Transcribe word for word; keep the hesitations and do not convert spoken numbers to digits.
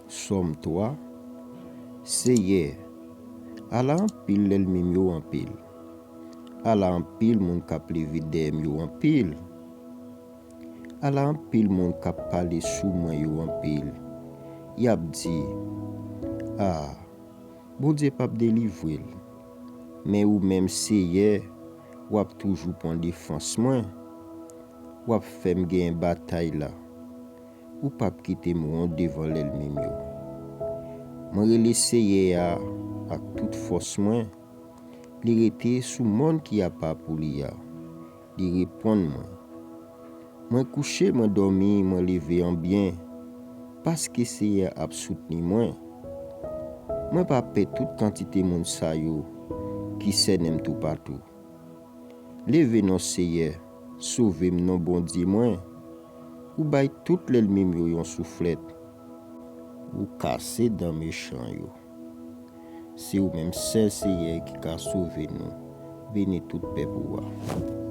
Sòm twa. Seyè, ala anpil lènmi m yo anpil. Ala anpil moun k ap leve dèyè m yo anpil. Ala anpil moun k ap pale sou mwen yo anpil. Y ap di, "A, Bondye p ap delivre l." Men ou menm, Seyè, w ap toujou pran defans mwen. W ap fè m genyen batay la. Ou p ap kite m wont devan lènmi m yo. Mwen rele Seyè a ak tout fòs mwen. Li rete sou mòn ki apa pou li a. Li reponn mwen. Mwen kouche, mwen dòmi, mwen leve an byen, paske Seyè ap soutni mwen. Mwen pa pè tout kantite moun sa yo ki sènen m toupatou. Leve non, Seyè, sove m non, Bondye mwen. Ou bay tout lènmi m yo yon souflèt. Ou kase dan mechan yo. Se ou menm sèl, Seyè, ki ka sove nou. Beni tout pèp ou a.